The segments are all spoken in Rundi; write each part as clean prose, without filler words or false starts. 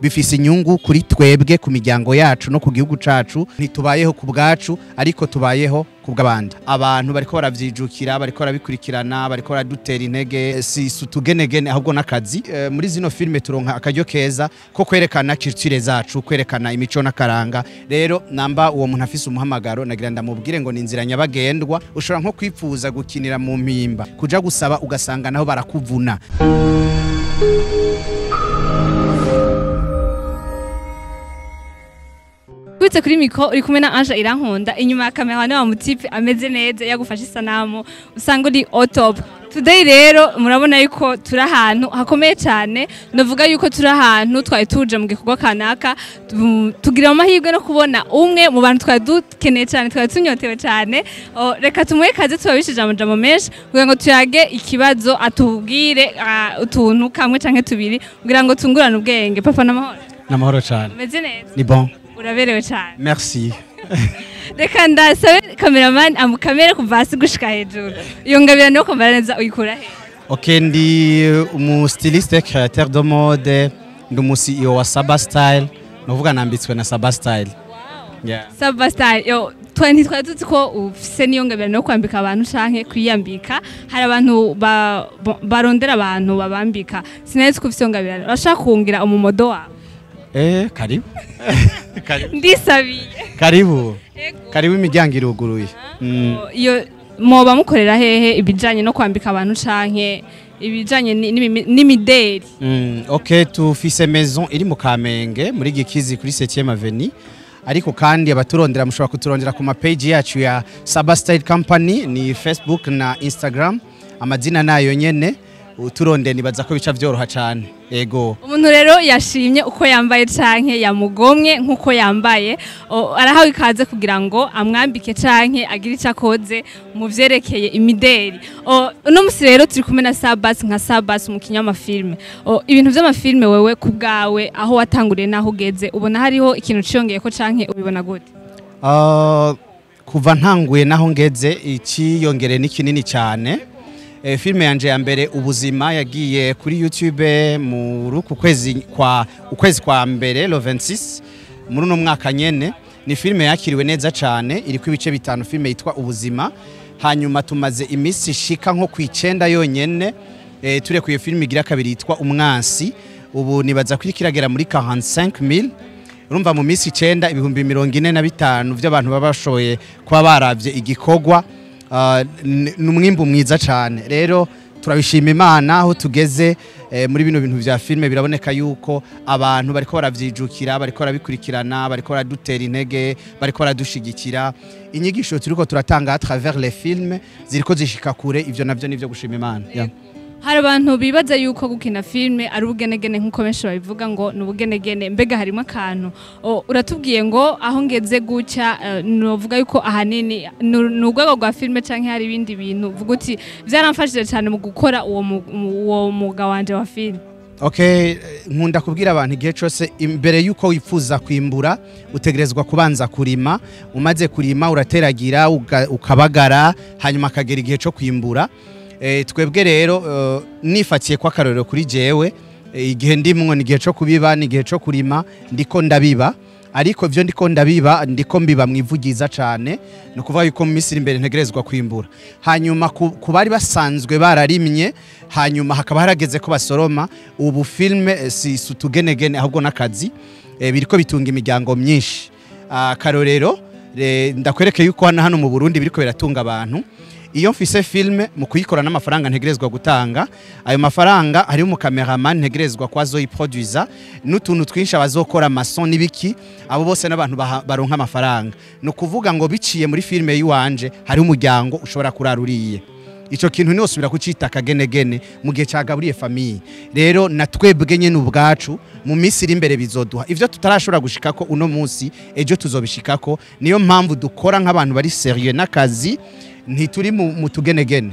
Bifise inyungu kuri twebwe, ku miryango yacu no ku gihugu cacu. Ntitubayeho ku bwacu, ariko tubayeho ku bw'abandi. Abantu bariko baravyijukira, bariko barabikurikirana, bariko baradutera intege. Si utugenegene, ahubwo n'akazi. Muri zino filme turonka akaryo keza ko kwerekana culture zacu, kwerekana imico n'akaranga. Rero namba uwo muntu afise umuhamagaro, nagira ndamubwire ngo ni inzira nyabagendwa. Ushobora nko kwipfuza gukinira mu Mpimba, kuja gusaba ugasanga naho barakuvuna. Kubitse kuri micro uri kumwe na Ange Irankunda. Inyuma ya kamera ni wa mutipe ameze neza, yagufashe isanamu usanga uri au top. Today rero murabona yuko turi ahantu hakomeye cyane. Ndavuga yuko turi ahantu twari tuje mu gikorwa kanaka, tugira amahirwe no kubona umwe mu bantu twari dukeneye cyane, twari tunyotewe cyane. Reka tumuhe kaze, tubabishije amajambo menshi kugira ngo tuyage ikibazo, atubwire utuntu kamwe canke tubiri kugira ngo tungurane ubwenge. Papa, n'amahoro? N'amahoro cyane. Umeze neza? Ni bon. Uraberewe cyane. Merci. Reka ndasabe cameraman amukamere kuva hasi gushika hejuru. Iyo ngabirano yo kwambara neza uyikura he? Ok, ndi umu styliste, créateur de mode, ndi umu CEO wa Saba Style. Nuvuga nambitswe na Saba Style. Yeah. Saba Style yo, twe ntitwari tuzi ko ufise n'iyo ngabirano yo kwambika abantu canke kwiyambika. Hari abantu barondera abantu babambika, sinari ko ufise iyo ngabirano. Urashaka kungira umumodo wawe? Eh, karibu. Karibu. Ndisabiye. Karibu. Ego. Karibu, imiryango iruguruye. Iyo mwoba mukorera hehe, ibijanye no kwambika abantu canke ibijanye n'imideri? Ok, tufise maison iri mu Kamenge, muri Gikizi, kuri 7e Avenue. Ariko kandi abaturondera mushobora kuturondera ku ma page yacu ya Saba Style Company, ni Facebook na Instagram. Amazina nayo nyene, uturonde nibaza ko bica vyoroha cane. Ego. Umuntu rero yashimye uko yambaye canke yamugomwe nk'uko yambaye, arahawe ikaze kugira ngo amwambike canke agire ico akoze mu vyerekeye imideri. Uno musi rero turi kumwe na Sabas, nka Sabas umukinyi w'amafilme. Ibintu vy'amafilme, wewe ku bwawe, aho watanguriye n'aho ugeze, ubona hariho ikintu ciyongeyeko canke ubibona gute? Kuva ntanguye naho ngeze, ikiyongere ni kinini cyane. Filme yanje ya mbere, Ubuzima, yagiye kuri YouTube muri uku kwezi kwa mbere, le 26 muri uno mwaka nyene. Ni filme yakiriwe neza cyane, iriko ibice bitanu, filme yitwa Ubuzima. Hanyuma tumaze iminsi ishika nko kwicenda yonyene turekuye filme igira kabiri yitwa Umwansi. Ubu nibaza ko iriko iragera muri 45000. Urumva mu minsi 9, 45,000 by'abantu baba bashoboye kuba baravye igikorwa. Ni umwimbu mwiza cyane. Rero turabishima Imana aho tugeze muri bino bintu vya filme. Biraboneka yuko abantu bariko baravyijukira, bariko barabikurikirana, bariko baradutera intege, bariko baradushigikira. Inyigisho turiko turatanga à travers les films ziriko zishika kure. Ivyo navyo nivyo gushima Imana, yeah. Hari abantu bibaza yuko gukina filme ari ubugenegene, nk'uko benshi babivuga ngo ni ubugenegene. Mbega harimo akantu? Uratubwiye ngo aho ngeze gutya, novuga yuko ahanini ni urwego rwa filme canke hari ibindi bintu uvuga uti vyaramfashije cyane mu gukora uwo mwuga wanje wa filme? Okay, nkunda kubwira abantu igihe cyose, imbere yuko wifuza kwimbura utegerezwa kubanza kurima. Umaze kurima urateragira, ukabagara, hanyuma akagera igihe cyo kwimbura. Twebwe rero, nifatiye kwa akarorero kuri jewe, igihe ndimwo ni igihe cyo kubiba, ni igihe cyo kurima. Ndiko ndabiba, ariko ivyo ndiko ndabiba, ndiko mbiba mwivugiza cane. Ni ukuvuga yuko mu minsi iri imbere ntegerezwa kwimbura. Hanyuma ku bari basanzwe bararimye, hanyuma hakaba harageze ko basoroma, ubu filme si utugenegene, ahubwo n'akazi. Biriko bitunga imiryango myinshi. Akarorero ndakwereke yuko hano mu Burundi biriko biratunga abantu. Iyo mfise filme, mu kuyikora n'amafaranga ntegerezwa gutanga, ayo mafaranga hari umucameraman ntegerezwa ko azoyiproduza n'utuntu twinshi, abazokora amason n'ibiki, abo bose n'abantu baronka amafaranga. Ni ukuvuga ngo biciye muri filme yiwanje hari umuryango ushobora kurara uriye. Ico kintu niwosubira kucita akagenegene mu gihe cagaburiye famille. Rero na twebwe nyene ubwacu, mu minsi iri imbere bizoduha ivyo tutarashobora gushikako uno munsi, ejo tuzobishikako. Niyo mpamvu dukora nk'abantu bari sérieux n'akazi, ntituri mu tugenegene.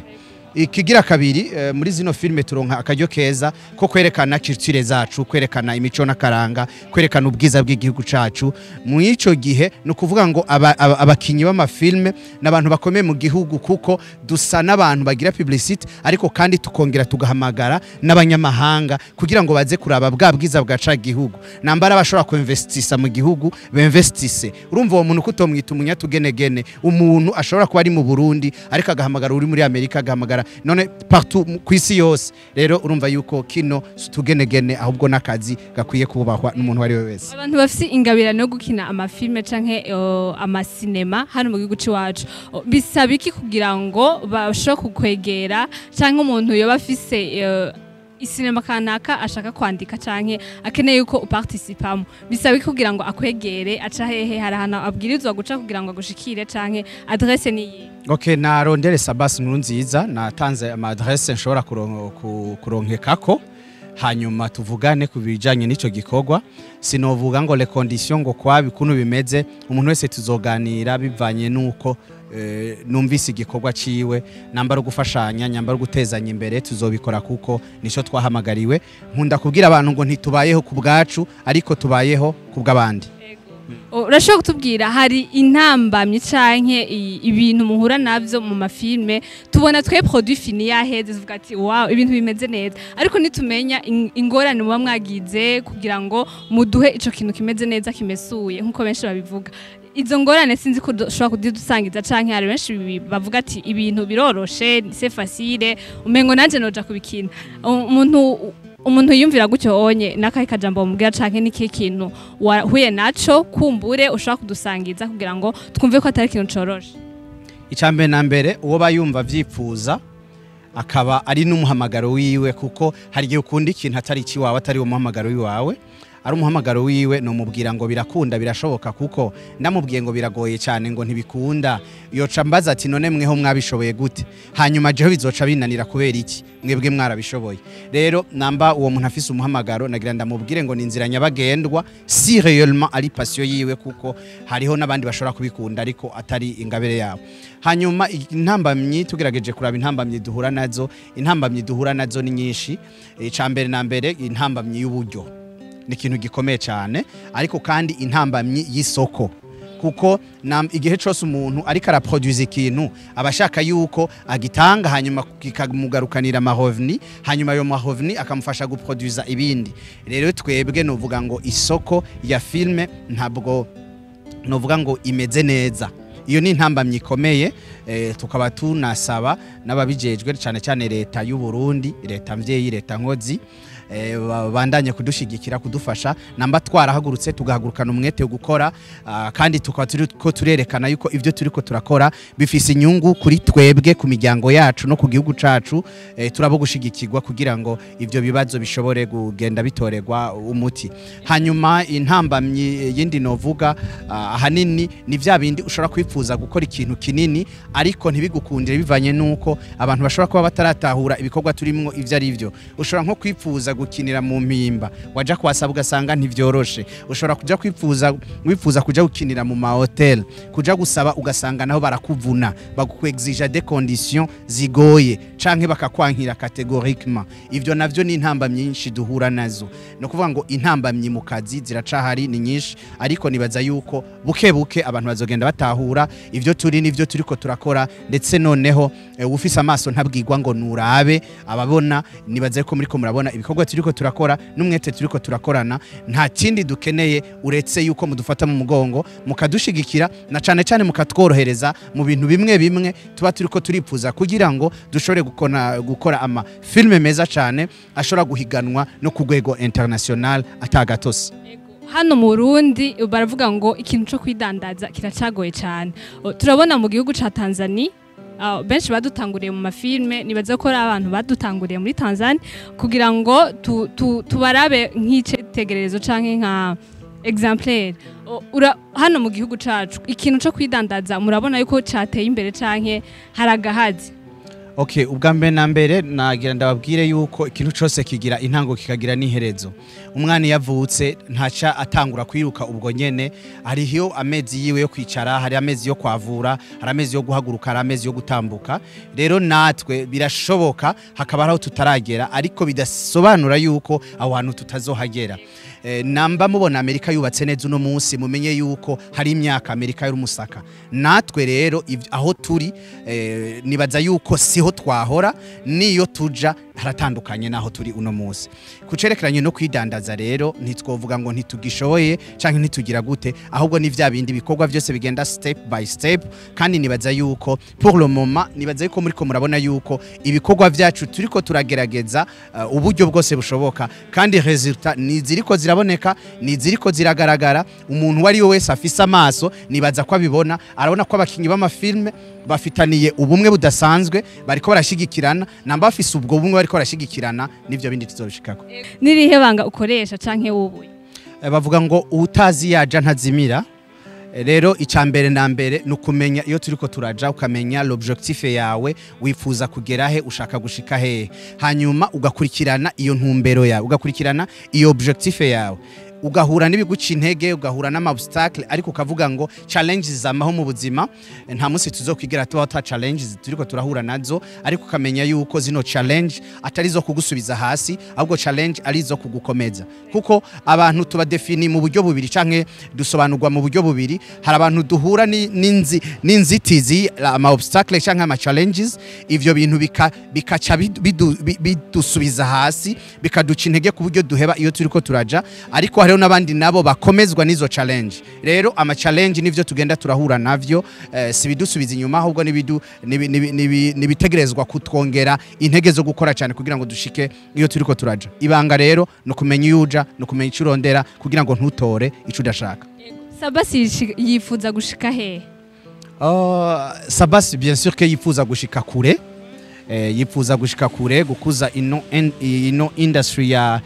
Ikigira kabiri, muri zino filme turonka akaryo keza ko kwerekana culture zacu, kwerekana imico n'akaranga, kwerekana ubwiza bw'igihugu cacu. Mu ico gihe ni ukuvuga ngo abakinyi b'amafilme n'abantu bakomeye mu gihugu, kuko dusa n'abantu bagira publicity, ariko kandi tukongera tugahamagara n'abanyamahanga kugira ngo baze kuraba bwa bwiza bwa ca gihugu. Nambara bashobora kuinvestisa mu gihugu, beinvestise. Urumva uwo muntu kutomwita umunyatugenegene, umuntu ashobora kuba ari mu Burundi ariko agahamagara uri muri Amerika, agahamagara none partout ku isi yose. Rero urumva yuko kino si utugenegene, ahubwo n'akazi gakwiye kubahwa n'umuntu uwo ari we wese. Abantu bafise ingabirano yo gukina amafilme canke amasinema hano mu gihugu c'iwacu, bisaba iki kugira ngo bashobore kukwegera, canke umuntu yoba afise isinema kanaka ashaka kwandika canke akeneye yuko uparticipamo, bisaba iki kugira ngo akwegere? Aca hehe? Hari ahantu abwirizwa guca kugira ngo agushikire, canke adresse niyi? Okay, narondere Sabas Nkurunziza, natanze ama adresse nshobora kuronkekako, hanyuma tuvugane ku bijanye n'ico gikorwa. Sinovuga ngo les conditions ngo kwa bikuntu bimeze, umuntu wese tuzoganira bivanye nuko numvise igikorwa ciwe. Nambara gufashanya, nyambara gutezanya imbere, tuzobikora kuko nico twahamagariwe. Nkunda kubwira abantu ngo ntitubayeho ku bwacu, ariko tubayeho ku bw'abandi. Urashobora kutubwira, hari intambamyi canke ibintu muhura navyo mu mafilme? Tubona twe produit fini yaheze, tuvuga ati: "Wow, ibintu bimeze neza", ariko nitumenya ingorane muba mwagize kugira ngo muduhe ico kintu kimeze neza, kimesuye nkuko benshi babivuga. Izo ngorane sinzi ko ushobora kuzidusangiza, canke hari benshi bavuga ati: "Ibintu biroroshe, c'est facile, umengo nanje noja kubikina." Umuntu yiyumvira gutyo onye, n'akahe kajambo bamubwira, canke n'ikihe kintu wahuye naco kumbure ushobora kudusangiza kugira ngo twumve ko atari ikintu coroshe? Icambere na mbere, uwo bayumva vyipfuza akaba ari n'umuhamagaro wiwe, kuko hari igihe ukunda ikintu atari ikiwawe, atari uwo muhamagaro wiwawe, ari umuhamagaro wiwe, nomubwira ngo birakunda, birashoboka. Kuko ndamubwiye ngo biragoye cyane, ngo ntibikunda, yoca mbaza ati: "None mweho mwabishoboye gute? Hanyuma jeho bizoca binanira kubera iki mwebwe mwarabishoboye?" Rero namba uwo muntu afise umuhamagaro, nagira ndamubwire ngo ni inzira nyabagendwa, si réellement ari passion yiwe, kuko hariho n'abandi bashobora kubikunda ariko atari ingabire yabo. Hanyuma intambamyi, tugerageje kuraba intambamyi duhura nazo, intambamyi duhura nazo ni nyinshi. Ica mbere na mbere, intambamyi y'uburyo ni ikintu gikomeye cyane, ariko kandi intambamyi y'isoko, kuko igihe cyose umuntu ariko araproduise ikintu, aba ashaka yuko agitanga, hanyuma kikamugarukanira amarevenus, hanyuma ayo marevenus akamufasha guproduisa ibindi. Rero twebwe novuga ngo isoko ya filme ntabwo novuga ngo imeze neza. Iyo ni intambamyi ikomeye. Tukaba tunasaba n'ababijejwe, cyane cyane leta y'u Burundi, leta mvyeyi, leta nkozi, babandanye kudushigikira, kudufasha. Namba twarahagurutse, tugahagurukana umwete wo gukora, kandi tukaba turiko turerekana yuko ivyo turiko turakora bifise inyungu kuri twebwe, ku miryango yacu no ku gihugu cacu, turabo gushigikirwa kugira ngo ivyo bibazo bishobore kugenda bitorerwa umuti. Hanyuma intambamyi yindi novuga, ahanini ni vya bindi ushobora kwifuza gukora ikintu kinini ariko ntibigukundire, bivanye nuko abantu bashobora kuba bataratahura ibikorwa turimwo ivyo ari vyo. Ushobora nko kwifuza gukinira mu Mpimba, waja kuhasaba ugasanga ntivyoroshe. Ushobora kuja kwifuza, wifuza kuja gukinira mu mahotel, kuja gusaba ugasanga naho barakuvuna, bakuexija des conditions zigoye canke bakakwankira catégoriquement. Ivyo navyo ni intambamyi nyinshi duhura nazo. No kuvuga ngo intambamyi mu kazi ziracahari, ni nyinshi, ariko nibaza yuko buke buke abantu bazogenda batahura ivyo turi n'ivyo turiko turakora. Ndetse noneho ufise amaso ntabwirwa ngo nurabe, ababona nibaze ko muriko murabona ibikorwa turiko turakora n'umwete turiko turakorana. Nta kindi dukeneye uretse yuko mudufata mu mugongo, mukadushigikira, na cane cane mukatworohereza mu bintu bimwe bimwe tuba turiko turipfuza, kugira ngo dushobore gukora ama filme meza cane ashobora guhiganwa no ku rwego international atagatose. Hano mu Burundi baravuga ngo ikintu co kwidandaza kiracagoye cyane. Turabona mu gihugu ca Tanzania, benshi badutanguriye mu mafilme. Nibaza ko ari abantu badutanguriye muri Tanzania kugira ngo tubarabe nk'icitegererezo canke nka exemplaire. Hano mu gihugu cacu ikintu co kwidandaza murabona yuko cateye imbere canke haragahazi? Okay, ubwa mbere na mbere nagira ndababwire yuko ikintu cose kigira intango kikagira n'iherezo. Umwana yavutse ntaca atangura kwiruka ubwo nyene, hariho amezi yiwe yo kwicara, hari amezi yo kwavura, hari amezi yo guhaguruka, hari amezi yo gutambuka. Rero natwe birashoboka hakaba aho tutaragera, ariko bidasobanura yuko aho hantu tutazohagera. Namba mubona Amerika yubatse neza uno munsi, mumenye yuko hari imyaka Amerika yari umusaka. Natwe rero aho turi, nibaza yuko siho twahora, niyo tuja haratandukanye naho turi uno munsi. Kucerekeranye no kwidandaza rero, ntitwovuga ngo ntitugishoboye canke ntitugira gute, ahubwo ni vya bindi bikorwa byose bigenda step by step. Kandi nibaza yuko pour le moment, nibaza yuko muriko murabona yuko ibikorwa vyacu turiko turagerageza uburyo bwose bushoboka, kandi résultat ni ziriko ziraboneka, ni ziriko ziragaragara. Umuntu uwo ari we wese afise amaso nibaza ko abibona, arabona ko abakinyi b'amafilme bafitaniye ubumwe budasanzwe, bariko barashigikirana. Namba bafise ubwo bumwe bariko barashigikirana, nivyo bindi tuzobishikako. Nirihe banga ukoresha canke wubuye? Bavuga ngo utazi yaja ntazimira. Rero icambere na mbere ni ukumenya iyo turiko turaja, ukamenya l'objectif yawe, wifuza kugera he, ushaka gushika hehe, hanyuma ugakurikirana iyo ntumbero yawe, ugakurikirana iyo objectif yawe, ugahura n'ibiguca intege, ugahura n'ama obstacle, ariko ukavuga ngo challenges zamaho mu buzima. Nta munsi tuzokwigira tuba ta challenges turiko turahura nazo, ariko ukamenya yuko zino challenge atari zo kugusubiza hasi, ahubwo challenge ari zo kugukomeza. Kuko abantu tuba défini mu buryo bubiri canke dusobanurwa mu buryo bubiri. Hari abantu duhura n'inzitizi, ama obstacle canke ama challenges, ivyo bintu bikaca bidusubiza hasi, bikaduca intege ku buryo duheba iyo turiko turaja. Ariko hariho n'abandi nabo bakomezwa n'izo challenge. Rero ama challenge nivyo tugenda turahura navyo, si bidusubiza inyuma, ahubwo nibitegerezwa kutwongera intege zo gukora cyane kugira ngo dushike iyo turiko turaja. Ibanga rero no kumenya iyo uja, no kumenya ico urondera, kugira ngo ntutore ico udashaka. Sabasi yifuza gushika hehe? Sabasi bien sûr que yifuza gushika kure, yifuza gushika kure, gukuza ino industry ya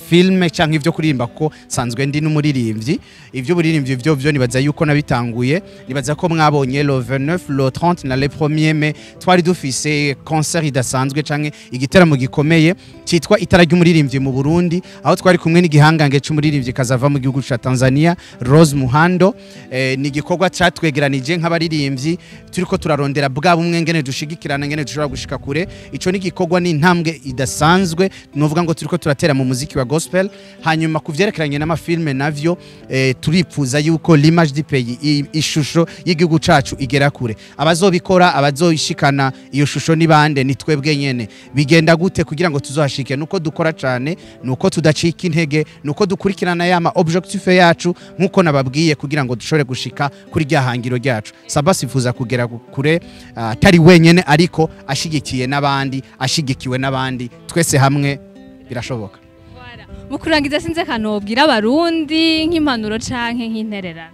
film canke ivyo kuririmba, kuko sanzwe ndi n'umuririmbyi. Ivyo buririmbyi vyo nibaza yuko nabitanguye, nibaza ko mwabonye le 29, le 30 na le 1er mai twari dufise concert idasanzwe canke igiteramo gikomeye citwa Itara ry'umuririmbyi mu Burundi, aho twari kumwe n'igihangange c'umuririmbyi kazava mu gihugu ca Tanzania, Rose Muhando. Ni igikorwa catwegeranije nk'abaririmbyi, turiko turarondera bwa bumwe, ngene dushigikirana, ngene dushobora gushika kure. Ico ni igikorwa, ni intambwe idasanzwe novuga ngo turiko turatera mu muziki wa gospel. Hanyuma kuvyerekeranye n'amafilme navyo, turipfuza yuko l'image du pays, ishusho y'igihugu cacu igera kure. Abazobikora, abazoyishikana iyo shusho ni bande? Ni twebwe nyene. Bigenda gute kugira ngo tuzohashike? Nuko dukora cane, nuko tudacika intege, nuko dukurikirana yama objectif yacu nkuko nababwiye, kugira ngo dushobore gushika kuri rya hangiro ryacu. Sabasi ifuza kugera kure, atari wenyene, ariko ashigikiye n'abandi, ashigikiwe n'abandi, twese hamwe birashoboka. Mu kurangiza, sinzi akantu wobwira Abarundi nk'impanuro canke nk'intererano.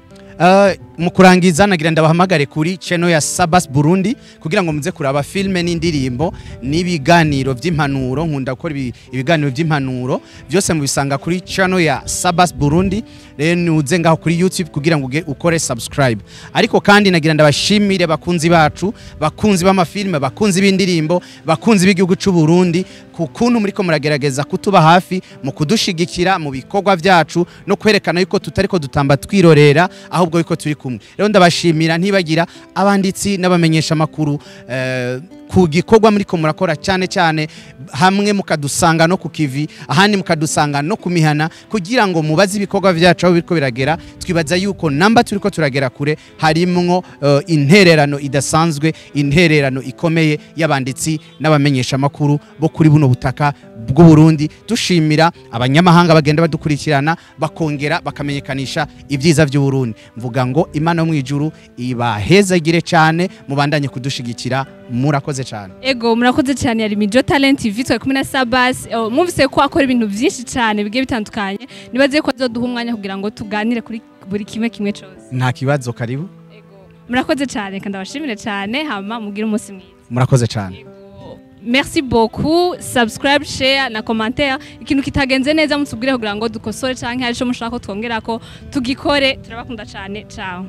Mu kurangiza nagira ndabahamagare kuri channel ya Sabas Burundi kugira ngo muze kuraba filme n'indirimbo n'ibiganiro vy'impanuro. Nkunda gukora ibiganiro vy'impanuro, byose mubisanga kuri channel ya Sabas Burundi. Rero nuze ngaho kuri YouTube kugira ngo ukore subscribe. Ariko kandi nagira ndabashimire bakunzi bacu, bakunzi b'amafilme, bakunzi b'indirimbo, bakunzi b'igihugu c'u Burundi, ku kuntu muriko muragerageza kutuba hafi mu kudushigikira mu bikorwa vyacu no kwerekana yuko tutariko dutamba twirorera, ahubwo yuko turi kumwe. Rero ndabashimira, ntibagira abanditsi n'abamenyesha makuru ku gikorwa muriko murakora, cyane cyane hamwe mukadusanga no ku kivi, ahandi mukadusanga no ku mihana, kugira ngo mubaze ibikorwa vyacu aho biriko biragera. Twibaza yuko namba turiko turagera kure harimwo intererano idasanzwe, intererano ikomeye y'abanditsi n'abamenyesha makuru bo kuri buno butaka bw'u Burundi. Dushimira abanyamahanga bagenda badukurikirana, bakongera bakamenyekanisha ibyiza by'u Burundi. Mvuga ngo Imana yo mu ijuru ibahezagire cyane, mubandanye kudushigikira. Murakoze cyane. Ego, murakoze cyane. Yari Mijo Talent TV, twari kumwe na Sabas. Mwumvise ko akora ibintu byinshi cyane bigiye bitandukanye. Nibaze ko azoduha umwanya kugira ngo tuganire kuri buri kimwe kimwe cyose. Nta kibazo, karibu. Murakoze cyane, kandi abashimire cyane, hama mugire umunsi mwiza. Murakoze cyane. Merci beaucoup. Subscribe, share na commentaire. Ikintu kitagenze neza mutubwire kugira ngo dukosore, canke hari ico mushaka ko twongerako tugikore. Turabakunda cyane. Ciao.